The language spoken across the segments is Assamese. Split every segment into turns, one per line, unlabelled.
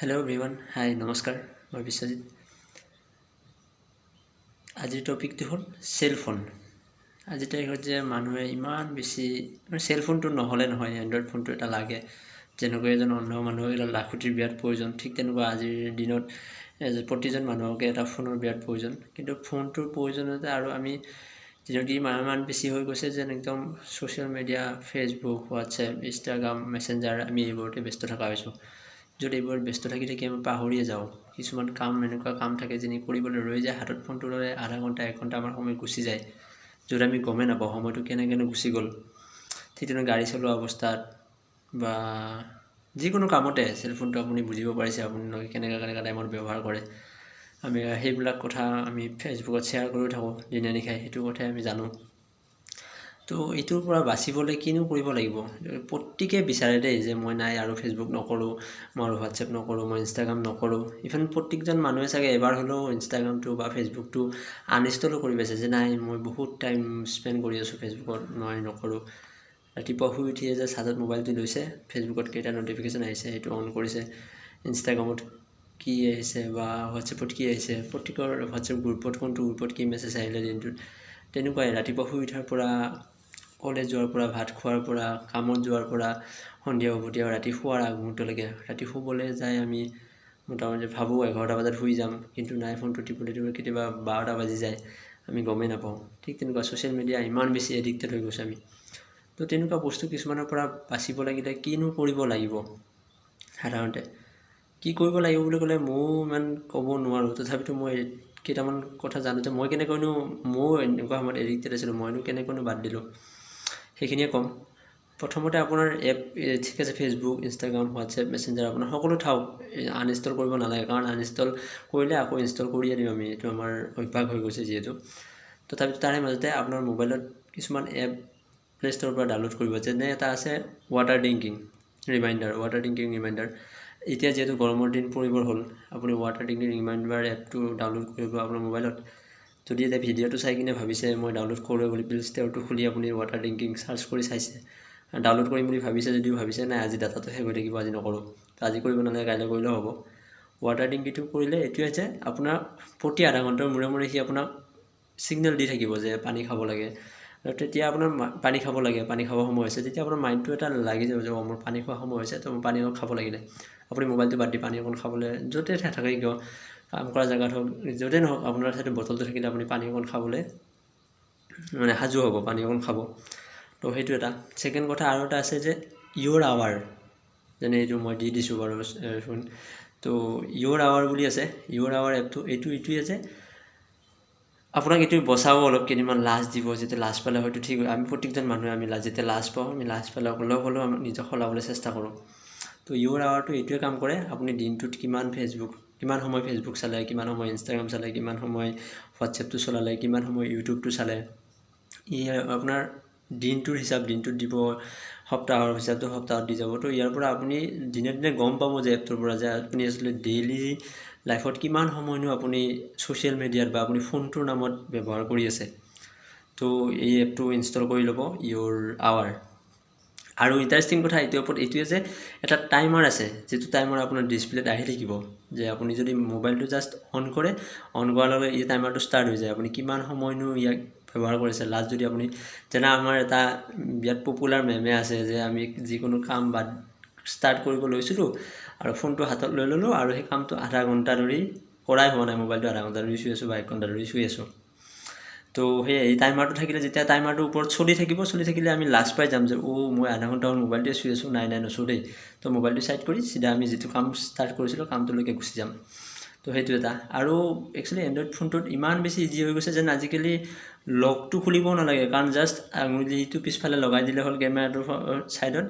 হেল্ল' এভৰিৱান, হাই, নমস্কাৰ। মই বিশ্বজিত। আজিৰ টপিকটো হ'ল চেলফোন। আজিৰ তাৰিখত যে মানুহে ইমান বেছি মানে চেলফোনটো নহ'লে নহয়, এণ্ড্ৰইড ফোনটো এটা লাগে। যেনেকৈ এজন অন্ধ মানুহক এডাল লাখুটিৰ বিৰাট প্ৰয়োজন, ঠিক তেনেকুৱা আজিৰ দিনত প্ৰতিজন মানুহকে এটা ফোনৰ বিৰাট প্ৰয়োজন। কিন্তু ফোনটোৰ প্ৰয়োজনীয়তা আৰু আমি দিনক দিনে ইমান বেছি হৈ গৈছে যেন একদম social media, Facebook, WhatsApp, Instagram, Messenger, আমি এইবোৰতে ব্যস্ত থকা হৈছোঁ। য'ত এইবোৰত ব্যস্ত থাকি থাকি আমি পাহৰিয়ে যাওঁ কিছুমান কাম। এনেকুৱা কাম থাকে যিনি কৰিবলৈ ৰৈ যায়, হাতত ফোনটো ল'লে আধা ঘণ্টা, এক ঘণ্টা আমাৰ সময় গুচি যায়, য'ত আমি গমেই নাপাওঁ সময়টো কেনেকৈনো গুচি গ'ল। ঠিক তেনেকৈ গাড়ী চলোৱা অৱস্থাত বা যিকোনো কামতে চেলফোনটো, আপুনি বুজিব পাৰিছে আপোনালোকে কেনেকুৱা কেনেকুৱা টাইমত ব্যৱহাৰ কৰে। আমি সেইবিলাক কথা আমি ফেচবুকত শ্বেয়াৰ কৰি থাকোঁ দিনে নিশাই, সেইটো কথাই আমি জানো। তো এইটোৰ পৰা বাচিবলৈ কিনো কৰিব লাগিব? প্ৰত্যেকেই বিচাৰে দেই যে মই নাই আৰু ফেচবুক নকৰোঁ, মই আৰু হোৱাটছএপ নকৰোঁ, মই ইনষ্টাগ্ৰাম নকৰোঁ। ইভেন প্ৰত্যেকজন মানুহে চাগে এবাৰ হ'লেও ইনষ্টাগ্ৰামটো বা ফেচবুকটো আনইনষ্টলো কৰি পাইছে যে নাই, মই বহুত টাইম স্পেণ্ড কৰি আছোঁ ফেচবুকত, মই নকৰোঁ। ৰাতিপুৱা শুই উঠিয়ে যে হাতত মোবাইলটো লৈছে, ফেচবুকত কেইটা ন'টিফিকেশ্যন আহিছে সেইটো অন কৰিছে, ইনষ্টাগ্ৰামত কি আহিছে বা হোৱাটছএপত কি আহিছে, প্ৰত্যেকৰ হোৱাটছএপ গ্ৰুপত কোনটো গ্ৰুপত কি মেছেজ আহিলে দিনটোত। তেনেকুৱাই ৰাতিপুৱা শুই উঠাৰ পৰা, কলেজ যোৱাৰ পৰা, ভাত খোৱাৰ পৰা, কামত যোৱাৰ পৰা, সন্ধিয়া উভতি আৰু ৰাতি শোৱাৰ আগমুহূৰ্তলৈকে। ৰাতি শুবলৈ যায় আমি মোটামুটি ভাবোঁ 11টা বজাত শুই যাম, কিন্তু নাই, ফোনটো টিপোতে টিপোতে কেতিয়াবা 12টা বাজি যায়, আমি গমেই নাপাওঁ। ঠিক তেনেকুৱা ছ'চিয়েল মিডিয়া ইমান বেছি এডিক্টেড হৈ গৈছোঁ আমি। তো তেনেকুৱা বস্তু কিছুমানৰ পৰা বাচিব লাগিলে কিনো কৰিব লাগিব? সাধাৰণতে কি কৰিব লাগিব বুলি ক'লে ময়ো ইমান ক'ব নোৱাৰোঁ। তথাপিতো মই কেইটামান কথা জানো যে মই কেনেকৈনো, ময়ো এনেকুৱা সময়ত এডিক্টেড আছিলোঁ, মইনো কেনেকৈনো বাদ দিলোঁ, সেইখিনিয়ে ক'ম। প্ৰথমতে আপোনাৰ এপ, ঠিক আছে, ফেচবুক, ইনষ্টাগ্ৰাম, হোৱাটছএপ, মেছেঞ্জাৰ, আপোনাৰ সকলো থাকক, আনইনষ্টল কৰিব নালাগে। কাৰণ আনইনষ্টল কৰিলে আকৌ ইনষ্টল কৰিয়ে দিওঁ আমি, এইটো আমাৰ অভ্যাস হৈ গৈছে যিহেতু। তথাপিতো তাৰে মাজতে আপোনাৰ মোবাইলত কিছুমান এপ প্লে ষ্ট'ৰৰ পৰা ডাউনলোড কৰিব। যেনে এটা আছে water drinking reminder, water drinking reminder. এতিয়া যিহেতু গৰমৰ দিন পৰিবৰ হ'ল, আপুনি ৱাটাৰ ড্ৰিংকিং ৰিমাইণ্ডাৰ এপটো ডাউনলোড কৰিব আপোনাৰ মোবাইলত। যদি এতিয়া ভিডিঅ'টো চাই কিনে ভাবিছে মই ডাউনলোড কৰোঁ বুলি, প্লে ষ্ট'ৰটো খুলি আপুনি ৱাটাৰ ড্ৰিংকিং চাৰ্চ কৰি চাইছে, ডাউনলোড কৰিম বুলি ভাবিছে যদিও ভাবিছে নাই, আজি ডাটাটো শেষ হৈ থাকিব, আজি নকৰোঁ, তো আজি কৰিব নালাগে, কাইলৈ কৰিলেও হ'ব। ৱাটাৰ ড্ৰিংকিংটো কৰিলে এইটোৱে যে আপোনাৰ প্ৰতি আধা ঘণ্টাৰ মূৰে মূৰে সি আপোনাক ছিগনেল দি থাকিব যে পানী খাব লাগে। আৰু তেতিয়া আপোনাৰ পানী খাব লাগে, পানী খাব সময় হৈছে, তেতিয়া আপোনাৰ মাইণ্ডটো এটা লাগি যাব যে অঁ, মোৰ পানী খোৱা সময় হৈছে, তো মই পানী অলপ খাব লাগিলে। আপুনি মোবাইলটো বাদ দি পানী অকণ খাবলৈ য'তে নাথাকে কিয়, কাম কৰা জেগাত হওক, য'তে নহওক, আপোনাৰ ঠাইত বটলটো থাকিলে আপুনি পানী অকণ খাবলৈ মানে সাজু হ'ব, পানী অকণ খাব। তো সেইটো এটা। ছেকেণ্ড কথা আৰু এটা আছে যে ইয়ৰ আৱাৰ, যেনে এইটো মই দি দিছোঁ বাৰু। তো ইয়ৰ আৱাৰ বুলি আছে, ইয়ৰ আৱাৰ এপটো। এইটো এইটোৱে যে আপোনাক এইটো বচাব, অলপ কেইদিনমান লাজ দিব। যেতিয়া লাজ পালে হয়তো ঠিক, আমি প্ৰত্যেকজন মানুহে আমি লাজ যেতিয়া লাজ পাওঁ, আমি লাজ পালে অলপ হ'লেও আমি নিজক সলাবলৈ চেষ্টা কৰোঁ। তো ইয়ৰ আৱাৰটো এইটোৱে কাম কৰে, আপুনি দিনটোত কিমান ফেচবুক, কিমান সময় ফেচবুক চালে, কিমান সময় ইনষ্টাগ্ৰাম চালে, কিমান সময় হোৱাটছএপটো চলালে, কিমান সময় ইউটিউবটো চালে, ই আপোনাৰ দিনটোৰ হিচাপ দিনটোত দিব, সপ্তাহৰ হিচাপটো সপ্তাহত দি যাব। তো ইয়াৰ পৰা আপুনি দিনে দিনে গম পাব যে এপটোৰ পৰা যে আপুনি আচলতে ডেইলি লাইফত কিমান সময়নো আপুনি ছ'চিয়েল মিডিয়াত বা আপুনি ফোনটোৰ নামত ব্যৱহাৰ কৰি আছে। তো এই এপটো ইনষ্টল কৰি ল'ব, ইয়ৰ আৱাৰ। আৰু ইণ্টাৰেষ্টিং কথা এইটোৰ ওপৰত এইটোৱে যে এটা টাইমাৰ আছে, যিটো টাইমাৰ আপোনাৰ ডিছপ্লেত আহি থাকিব যে আপুনি যদি মোবাইলটো জাষ্ট অন কৰে, অন কৰাৰ লগে লগে এই টাইমাৰটো ষ্টাৰ্ট হৈ যায়, আপুনি কিমান সময়নো ইয়াক ব্যৱহাৰ কৰিছে। লাষ্ট যদি আপুনি, যেনে আমাৰ এটা বিৰাট পপুলাৰ মেমে আছে যে আমি যিকোনো কাম বাদ ষ্টাৰ্ট কৰিব লৈছিলোঁ আৰু ফোনটো হাতত লৈ ল'লোঁ আৰু সেই কামটো আধা ঘণ্টা ধৰি কৰাই হোৱা নাই, মোবাইলটো আধা ঘণ্টা ধৰি চুই আছোঁ বা এক ঘণ্টা ধৰি চুই আছোঁ। তো সেই এই টাইমাৰটো থাকিলে, যেতিয়া টাইমাৰটোৰ ওপৰত চলি থাকিব, চলি থাকিলে আমি লাজ পাই যাম যে অ', মই আধা ঘণ্টা হ'ল মোবাইলটোৱে চুই আছোঁ, নাই নাই, নচোঁ দেই। তো মোবাইলটো ছাইড কৰি চিধা আমি যিটো কাম ষ্টাৰ্ট কৰিছিলোঁ, কামটোলৈকে গুচি যাম। তো সেইটো এটা। আৰু একচুৱেলি এণ্ড্ৰইড ফোনটোত ইমান বেছি ইজি হৈ গৈছে যেন আজিকালি লকটো খুলিবও নালাগে, কাৰণ জাষ্ট আঙুলিটো পিছফালে লগাই দিলে হ'ল কেমেৰাটোৰ ছাইডত,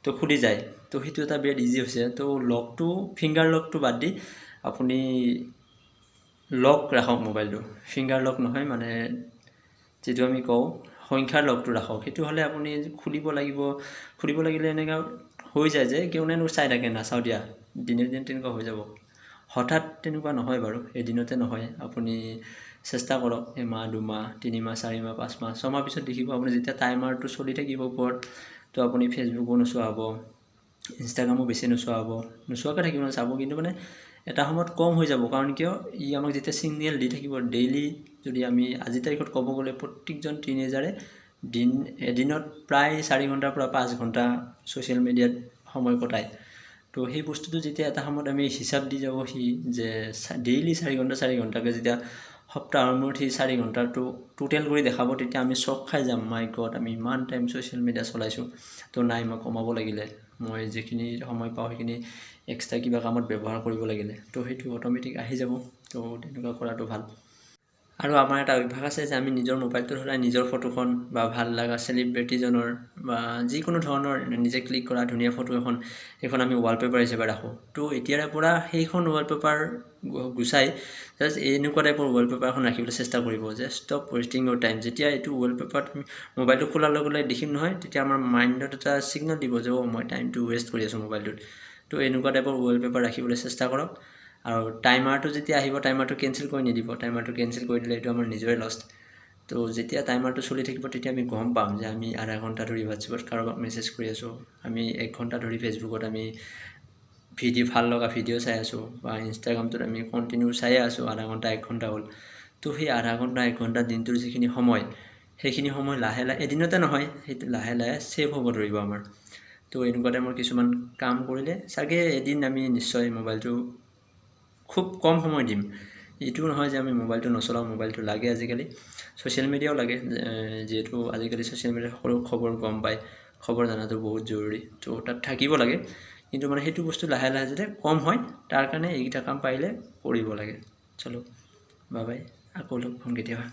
তো খুলি যায়। তো সেইটো এটা বিৰাট ইজি হৈছে। তো লকটো, ফিংগাৰ লকটো বাদ দি আপুনি লক ৰাখক মোবাইলটো, ফিংগাৰ লক নহয়, মানে যিটো আমি কওঁ সংখ্যাৰ লকটো ৰাখক। সেইটো হ'লে আপুনি খুলিব লাগিব, খুলিব লাগিলে এনেকুৱা হৈ যায় যে কিয়নো চাই থাকে, নাচাওঁ দিয়া, দিনে দিনে তেনেকুৱা হৈ যাব। হঠাৎ তেনেকুৱা নহয় বাৰু, এদিনতে নহয়। আপুনি চেষ্টা কৰক এমাহ, 2মাহ, 3মাহ, 4মাহ, 5মাহ, 6মাহ পিছত দেখিব আপুনি যেতিয়া টাইমাৰটো চলি থাকিব ওপৰত, তো আপুনি ফেচবুকো নোচোৱা হ'ব। ইনষ্টাগ্ৰামো বেছি নোচোৱা হ'ব, নোচোৱাকৈ থাকিব চাব, কিন্তু মানে এটা সময়ত কম হৈ যাব। কাৰণ কিয়, ই আমাক যেতিয়া ছিগনেল দি থাকিব ডেইলি, যদি আমি আজিৰ তাৰিখত ক'ব গ'লে প্ৰত্যেকজন টিনেজাৰে এদিনত প্ৰায় 4 ঘণ্টাৰ পৰা 5 ঘণ্টা ছ'চিয়েল মিডিয়াত সময় কটায়। তো সেই বস্তুটো যেতিয়া এটা সময়ত আমি হিচাপ দি যাব সি যে ডেইলি 4 ঘণ্টা 4 ঘণ্টাকৈ যেতিয়া সপ্তাহৰ মূৰত সি 4 ঘণ্টাটো টোটেল কৰি দেখাব, তেতিয়া আমি চক খাই যাম, মাই গড আমি ইমান টাইম ছ'চিয়েল মিডিয়া চলাইছোঁ, তো নাই মই কমাব লাগিলে, মই যিখিনি সময় পাওঁ সেইখিনি এক্সট্ৰা কিবা কামত ব্যৱহাৰ কৰিব লাগিলে, তো সেইটো অট'মেটিক আহি যাব। তো তেনেকুৱা কৰাটো ভাল। আৰু আমাৰ এটা অভ্যাস আছে যে আমি নিজৰ মোবাইলটোত সদায় নিজৰ ফটোখন বা ভাল লগা চেলিব্ৰিটিজনৰ বা যিকোনো ধৰণৰ নিজে ক্লিক কৰা ধুনীয়া ফটো এখন, সেইখন আমি ৱালপেপাৰ হিচাপে ৰাখোঁ। তো এতিয়াৰে পৰা সেইখন ৱালপেপাৰ গুচাই জাষ্ট এনেকুৱা টাইপৰ ৱালপেপাৰ এখন ৰাখিবলৈ চেষ্টা কৰিব যে ষ্টপ ৱেষ্টিং your time. যেতিয়া এইটো ৱালপেপাৰত আমি মোবাইলটো খোলাৰ লগে লগে দেখিম নহয়, তেতিয়া আমাৰ মাইণ্ডত এটা ছিগনেল দিব যে অ' মই টাইমটো ৱেষ্ট কৰি আছোঁ মোবাইলটোত। তো এনেকুৱা টাইপৰ ৱালপেপাৰ ৰাখিবলৈ চেষ্টা কৰক। আৰু টাইমাৰটো যেতিয়া আহিব, টাইমাৰটো কেঞ্চেল কৰি নিদিব, টাইমাৰটো কেঞ্চেল কৰি দিলে এইটো আমাৰ নিজৰে লষ্ট। তো যেতিয়া টাইমাৰটো চলি থাকিব তেতিয়া আমি গম পাম যে আমি আধা ঘণ্টা ধৰি হোৱাটছএপত কাৰোবাক মেছেজ কৰি আছোঁ, আমি 1 ঘণ্টা ধৰি ফেচবুকত আমি ভিডিঅ' ভাল লগা ভিডিঅ' চাই আছোঁ, বা ইনষ্টাগ্ৰামটোত আমি কণ্টিনিউ চায়ে আছোঁ আধা ঘণ্টা 1 ঘণ্টা হ'ল। তো সেই আধা ঘণ্টা 1 ঘণ্টা দিনটোৰ যিখিনি সময়, সেইখিনি সময় লাহে লাহে এদিনতে নহয়, সেইটো লাহে লাহে ছেভ হ'ব ধৰিব আমাৰ। তো এনেকুৱা টাইমৰ কিছুমান কাম কৰিলে চাগে এদিন আমি নিশ্চয় মোবাইলটো খুব কম সময় দিম। এইটো নহয় যে আমি মোবাইলটো নচলাওঁ, মোবাইলটো লাগে আজিকালি, ছ'চিয়েল মিডিয়াও লাগে, যিহেতু আজিকালি ছ'চিয়েল মিডিয়াত সকলো খবৰ গম পায়, খবৰ জনাটো বহুত জৰুৰী, তো তাত থাকিব লাগে। কিন্তু মানে সেইটো বস্তু লাহে লাহে যাতে কম হয় তাৰ কাৰণে এইকেইটা কাম পাৰিলে কৰিব লাগে। চলো বাই বাই, আকৌ লগ পাম কেতিয়াবা।